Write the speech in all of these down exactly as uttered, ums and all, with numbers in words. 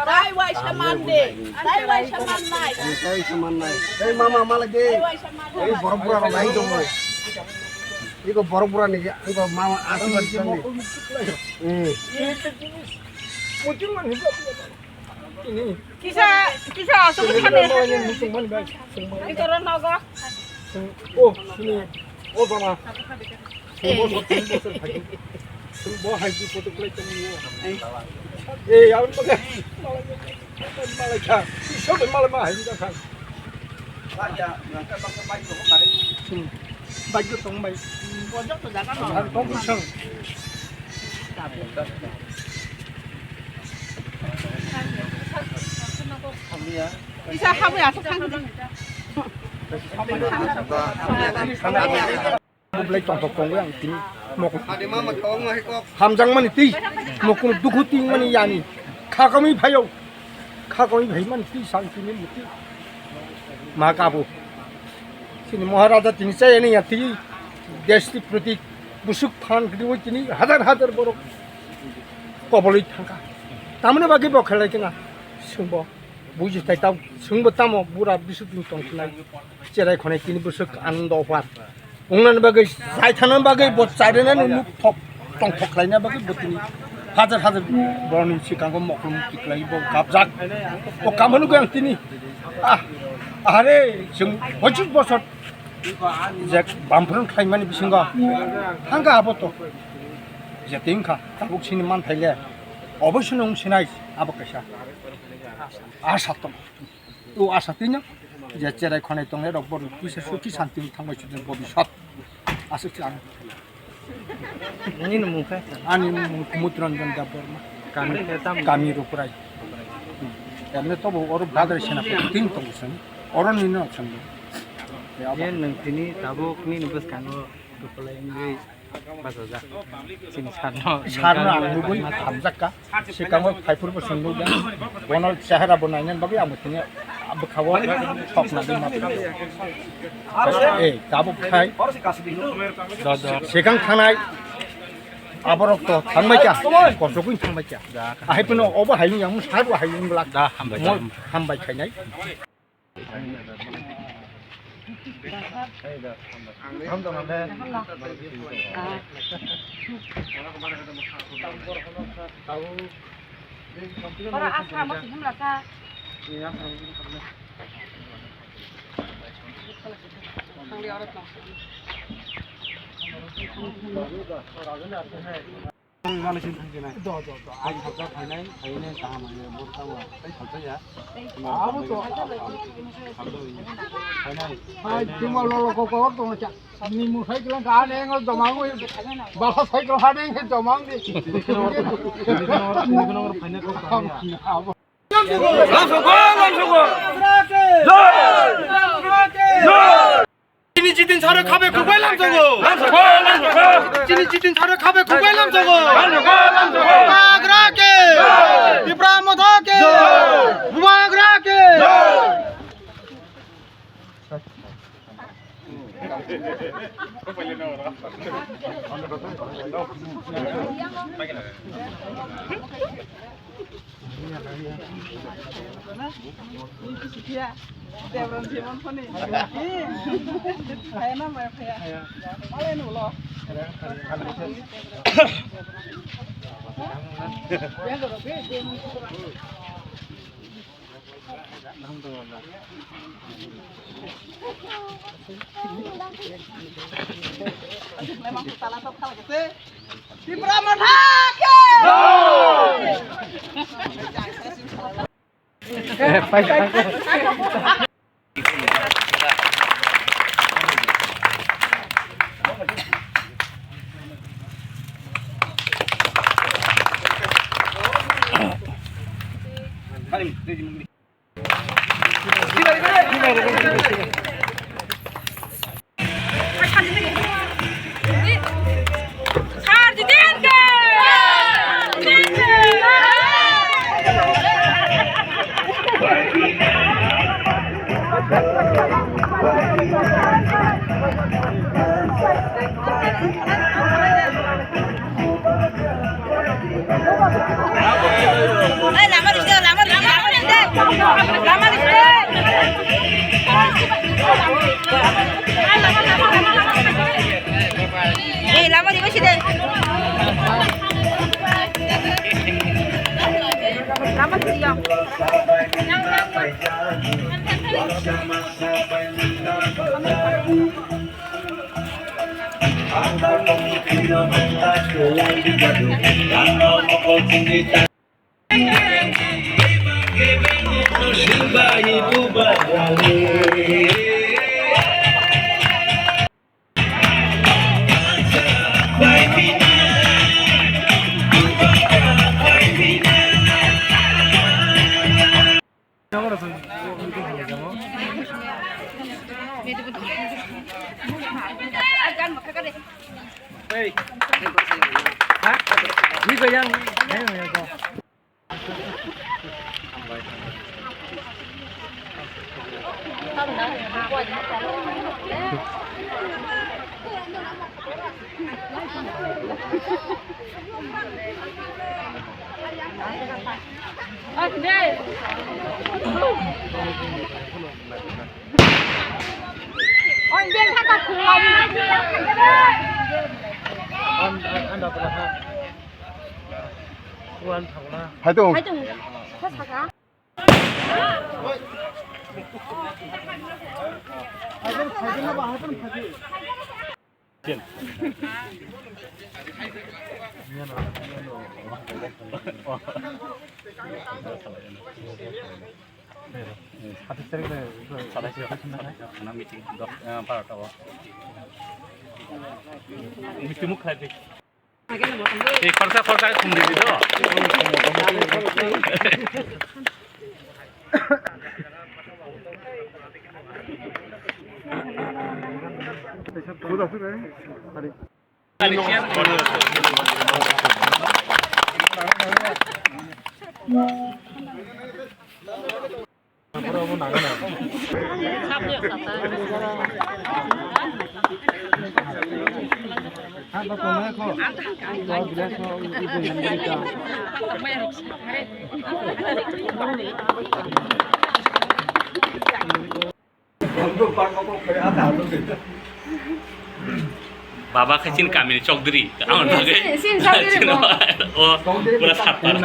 Taiwai samande, taiwai samannai. Taiwai samannai. Ei mama, mala de. Taiwai samannai. Ei borok bura rok nai dong. Iko borok bura ni, iko mama aswk ni. Hmm. Kisa, kisa aswk ni. Iko ro nogo. Oh, sini. Oh, bama. Sini bo, sini bo, sini bo. Sini bo, hai di foto play tong ni. Eh, ya, malai ka. Sini malai ma, hai di ka. Sini. Baju tong bai. Baju to jaga no. Tong kusang. Isa habu ya, sa thang. Belai tongthok tongo ang tini mokol. Hamjakmani twi mokol dukhu tingmani yani. Khakamwi phaio. Khakamwi phaimani twi sang tini muti. Ma kabo. Chini Maharaja tini chayani ya twi. Deshni proti busuk phan kdiwi tini hazar hazar borok kobolwi thangkha. Tamoni bagwi bo khelai kena. Sungbo. Buji tai tamo, sungbo tamo, bura bisuk ni tong khnai. Cherai khonai tini bwswk Anando Opar. Wngnani bagwi, chai thana bagwi, bo chairena ni nuk thok, tong thok khlaina bagwi bo tini hajar hajar borokni swkango mokol mukti khlai bo gabjak. O kamo nugwi ang tini, ah, ahare, chwng pochis bosor je bamphron khlaimani bisingo thangkha abo to. Je tei wngkha, tabuk sini manthai le, oboisino wng sinai abo kaisa. Asa tong. O asa tino je cherai khonai tongnai rok borok kisa suki santi thangbai sujud bobiswt. Aswk se ang. Nini mung khe? Ani mung Kumut Ranjan Debbarma. Kami khe tamo? Kami Ruprai. Emne tobo oro Badrai Senapati tin tongo chwng. Oro nini no chwng. Je nwng tini tabuk nini bwskango Dukolai wngwi bachajak. Chini sarno, sarno ang nugwi hamjakka. Sikango phaiphuru bo chwng nukya. Bono chehara bo nainani bagwi ang bo tini bwkhao thokna di ma. Eh, tabuk khai. Sikang thanai aborok to thangbai kya. Kosogwi thangbai kya. Ahai phano obo hai yang sabo hai wng glak. Da, hambai, mo hambai. Hambai khainai. Ora asa mo sihim laka. Mani sin thang jinai. Do, do, do. Ai salsa phainai, phainai kaham hai, bo tamo, tei salsa ya. Abo to. Phainai, Ai, phainai. Tuma lolo ko ko to cha. Ni mu sai klan ka ne ngo domang. Bala sai klan ha ne domang ni. Tini kono, tini kono, tini kono phainai ko kaham ya. Abo. Chini Jitin saro khabe kubai lamsogo. Chini Jitin saro khabe kubai lamsogo. Bubagra ke. Tipra Motha ke. Bubagra ke. Tipra Motha ke! Hai tong. Hai tong. Kha saka. Meeting, barota o. Meeting muk khlai di. Ei, khorsa, khorsa khum di do. Baba khe chini kamini chokdri. Amoni bagwi. Chini, chini chokdri chini bo. O pura sattar.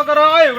Kara ayuk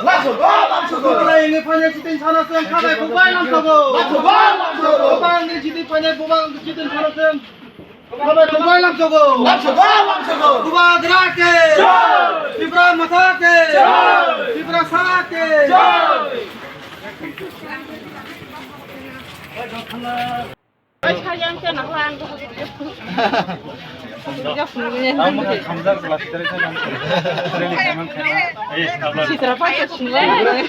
Lamsogo, lamsogo. Bubagra wngwi phainai chitin sana chwng khabai bubai lamsogo. Lamsogo, lamsogo. Bubagra wngwi chitin phainai bubagra chitin sana chwng khabai bubai lamsogo. Lamsogo, lamsogo. Bubagra ke. Jai. Tipra Motha ke. Jai. Tiprasa ke. Jai. Sitra paisa sunglainai.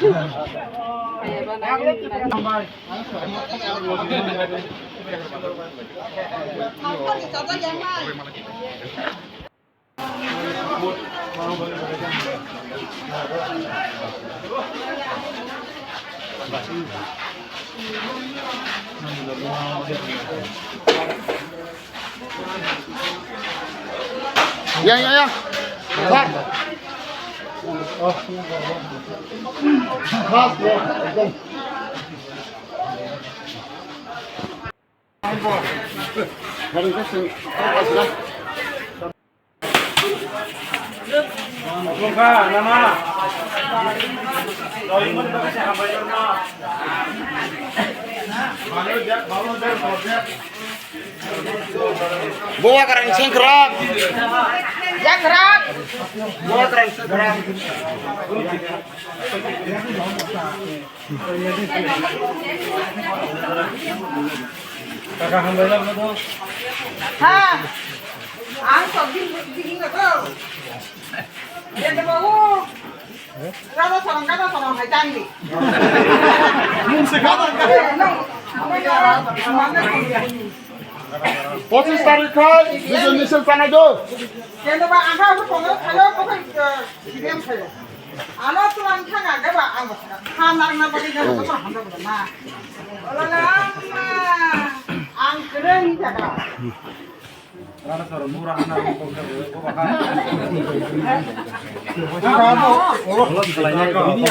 Ya, ya, ya. Sir. Bubagra ni sengkrak. Sengkrak. Bubagra ni sengkrak. Kaka hambai lang na to. Ha. Ang sok ding ding na ko. Ye de babu. Gada sarang, gada sarang hai tang di. Pochis tarik khai, resolution sanai do. Ye de ba ang ka ko ko ko ko. Sibem sayo. Ano tuan thanga de ba ang ha nang na bagi ga ko ha na na. Ola na ang keren jaga.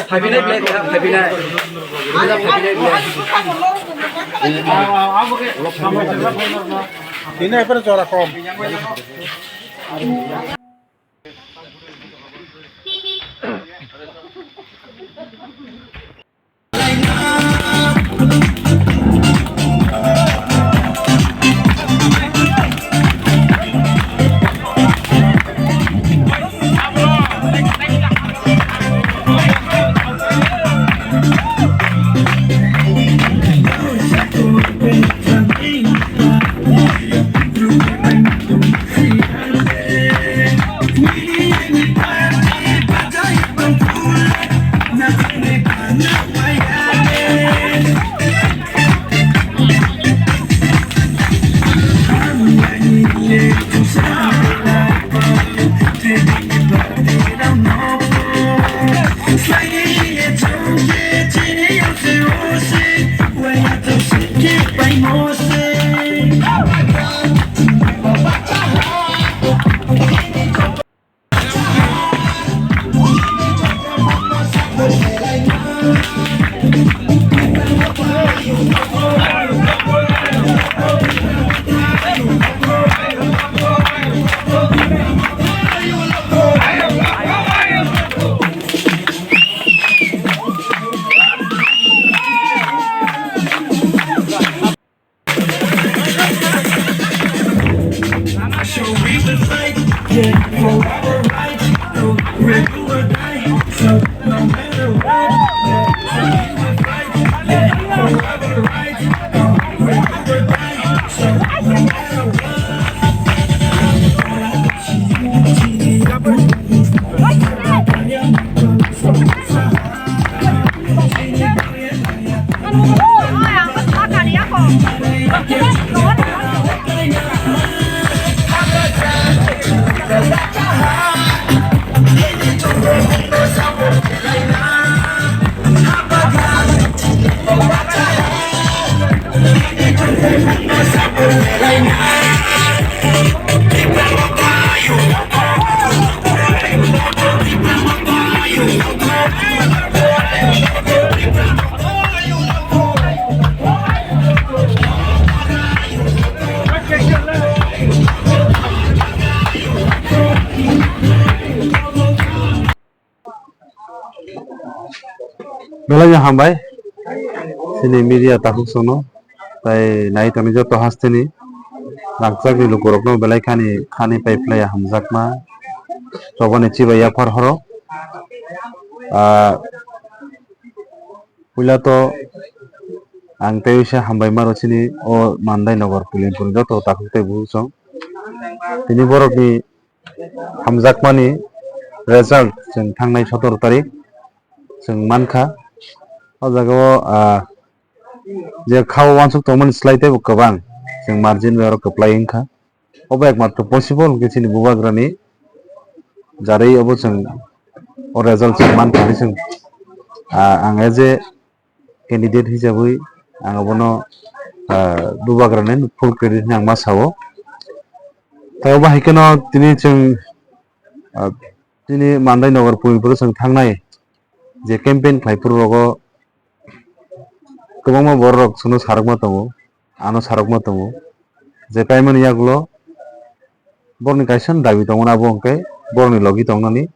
Phaibinai belai, phaibinai. Phaibinai belai. Ini apa cara kom? Belai no hambai chini media takhuk sono, tai nai tongni joto hasteni rangchakni lukurokno belai khani, khani pai phlai hamjakma chobani chibai yaphar horo. Ah, puila to ang tei uaisa hambai maro chini o Mandai Nagar Pulimpuni joto takhuk tei buchung. Tini borokni hamjakmani result chwng thangnai sotoro tarik chwng mankha. O jagao, ah, je khao uansuk tongmani slai teibo kwbang chwng margin bai oro kwplai wngkha. Obo ekmatro possible hwnkhe chini bubagrani jarwi obo chwng o result chwng mankha hinwi chwng, ah, ang as a candidate hisabwi ang abono, ah, bubagrani full credit hinwi ang ma sao. Tei obo hai kheno tini chwng, ah, tini Mandai Nagar Pulimpuni chwng thangnai je campaign khlai phuru rogo kwbangma borok chwngno sarokma tongo, ano sarokma tongo je kaimani yagulo borokni kaisa dabi tongo, abo hwnkhe borokni logi tongnani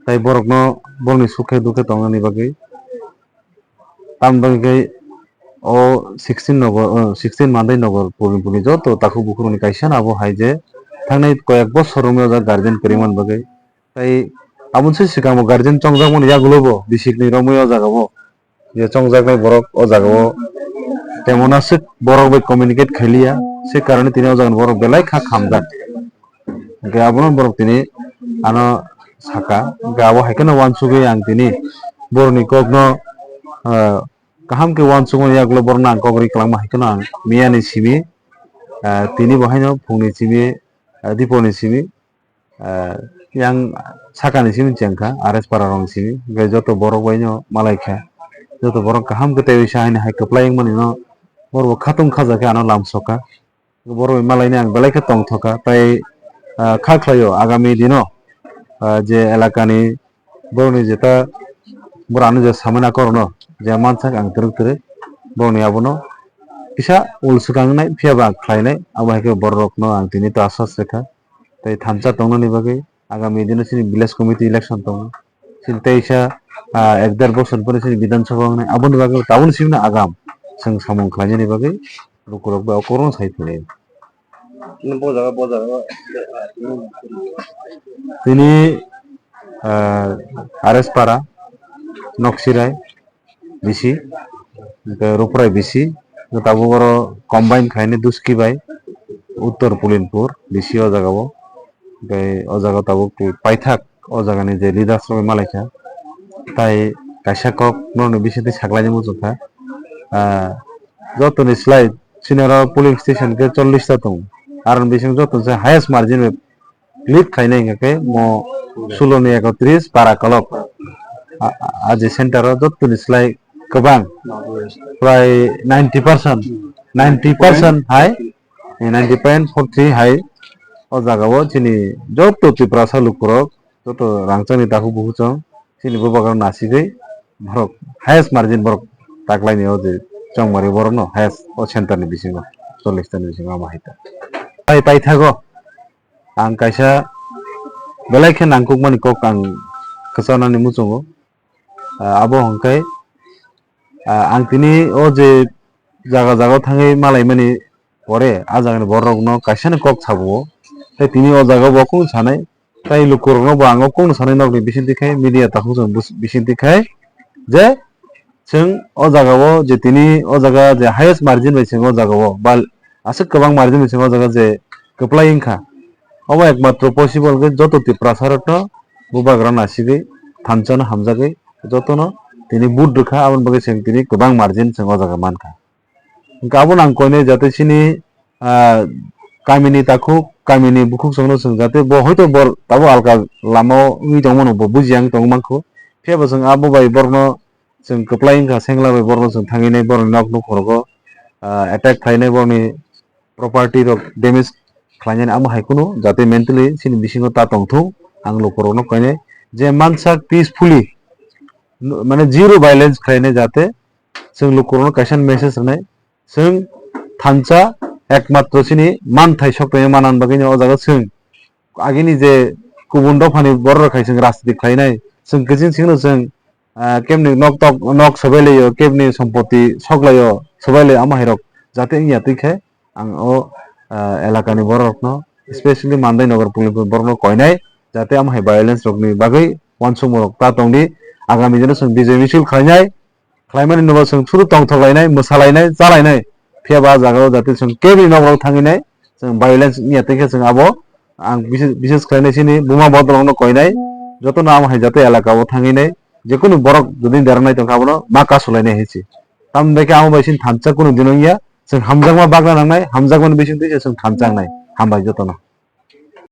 tei borokno borokni sukhe dukhe tongnani bagwi. Tamni bagwi khe o sixteen Nagar, o sixteen Mandai Nagar Pulimpuni joto takhuk bukhurokni kaisa abo hai je thangnai koyek bosor romwi o jaga guardian kwrwimani bagwi. Tei aboni se swkang bo guardian chongjakmani yagulo bo bisikni romwi o jaga bo je chongjaknai borok o jaga o temon aswk borok bai communicate khailiya, se karone tini o jaga ni borok belai kha khamjak. Hwnkhe abono borok tini ano saka, hwnkhe abo hai kheno uansugwi ang tini borokni kokno, ah, kaham khe uansukmani yagulo borokno ang kok ri kwlangma hai kheno ang miyani simi, ah, tini bo haino phungni simi, ah, diponi simi, ah, yang sakani simi chengkha, R S Para rokni simi, hwnkhe joto borok baino malaikha, joto borok kaham khe teiwi sa haino hai kwplai wngmani no borok bo khatung khajakhe ano lamsoka. Borok bai malaini ang belai khe tongthoka, tei, ah, kha khlaio agami dino, ah, je elakani borokni jeta borok ano je samani akorokno je mansak ang twrwk twrwk borokni abono kisa ul swkang wngnai, phiya ba ang khlainai, abo hai khe borok rokno ang tini ta aswk swkha. Tei thansa tongnani bagwi agami dino chini village committee election tongo. Chini teisa, ah, ek der bosor pore chini Bidhan Sabha wngnai. Aboni bagwi tabukni simi no agam chwng samung khlainani bagwi lukurok bai okorno sai philai. Bo jaga, bo jaga. Tini, ah, R S Para, Noksirai, bisi, hwnkhe Ruprai bisi, hwnkhe tabuk oro combine khaini Duski bai Uttor Pulinpur bisi o jaga o, hwnkhe o jaga o tabuk twi paithak o jaga ni je leaders rok malaikha, tai kaisa kok norokni bisingtwi saklaini muchungkha, ah, jotoni slai chini oro polling station khe chollish ta tongo, aroni bising joto se highest margin bai lead khainai hwnkha khe mo sulo ni ekotris para kolok. A, a, a je center o jottoni slai kwbang, prai ninety percent, ninety percent hai, ninety point four three hai o jaga o chini jotto Tiprasa lukurok, jotto rangchakni takhuk bukuchwng chini bubagra nasigwi borok highest margin borok taklaini o je chongmari borokno highest o center ni bisingo chollish ta ni bisingo ama hai ta. Pai paithago. Ang kaisa belai khe nangkukmani kok ang kwcharnani muchungo. Ah, abo hwnkhe, ah, ang tini o je jaga jaga thangwi malaimani pore, a jagani borokno kaisano kok sabo. Tei tini o jaga bo kung sanai, tei lukurokno bo ang o kung sanai nokni bisingtwi khai, media takhuk chwng bus-, bisingtwi khai, je chwng o jaga o je tini o jaga je highest margin bai chwng o jaga o ba aswk kwbang margin bai chwng o jaga je kwplai wngkha, omo ekmatro possible khe joto Tiprasa rokno bubagra nasigwi thansa no hamjagwi jotono tini vote rwkha, aboni bagwi chwng tini kwbang margin chwng o jaga mankha. Hwnkhe abono ang koinai jate chini, ah, kamini takhuk, kamini bukhuk chwngno chwng jate bo hoito bor tabuk alka lama o wngwi tongmano bo bujiya wngwi tongwi mankho, phiya bo chwng abo bai borokno chwng kwplai wngkha, sengla bai borokno chwng thangwi nai, borokni nok nukhungrokgo, ah, attack khlainai, borokni property rok damage khlainani, amo hai kheno jate mentally chini bisingo ta tongthung, ang lukurokno koinai je mansak peacefully, mane zero violence khlainai, jate chwng lukurokno kaisa message rwnai, chwng thansa ekmatro chini manthai sok tongwi manna bagwino o jaga chwng agini je kubun dophani borok rok hai chwng rajniti khlainai, chwng kiching singno chwng, ah, kebni nok tok, nok sobai laio, kebni sompoti sok laio, sobai laio, amo hai rok jate wngya twi khe ang o, ah, elakani borok rokno, specially Mandai Nagar Pulinpur borokno koinai, jate amo hai violence rokni bagwi uansukmung rok ta tongdi, agami dino chwng bijay misil khlainai, khlaimani nobo chwng suru tongthok lainai, mwsa lainai, cha lainai. Phiya ba ah jaga o jate chwng kebini nok rok thangwi nai, chwng violence wngya tei khe chwng abo ang bises, bises khlainai chini buma bodol rokno koinai, jotono amo hai jate elaka o thangwi nai, jekunu borok jodi deranai tongkha abono ma kasu lainai hai se. Tamni bai khe amo bai chini thansa kunu din wngya, chwng hamjakma bagna nangnai, hamjakmani bisingtwi se chwng thansa wngnai. Hambai jotono.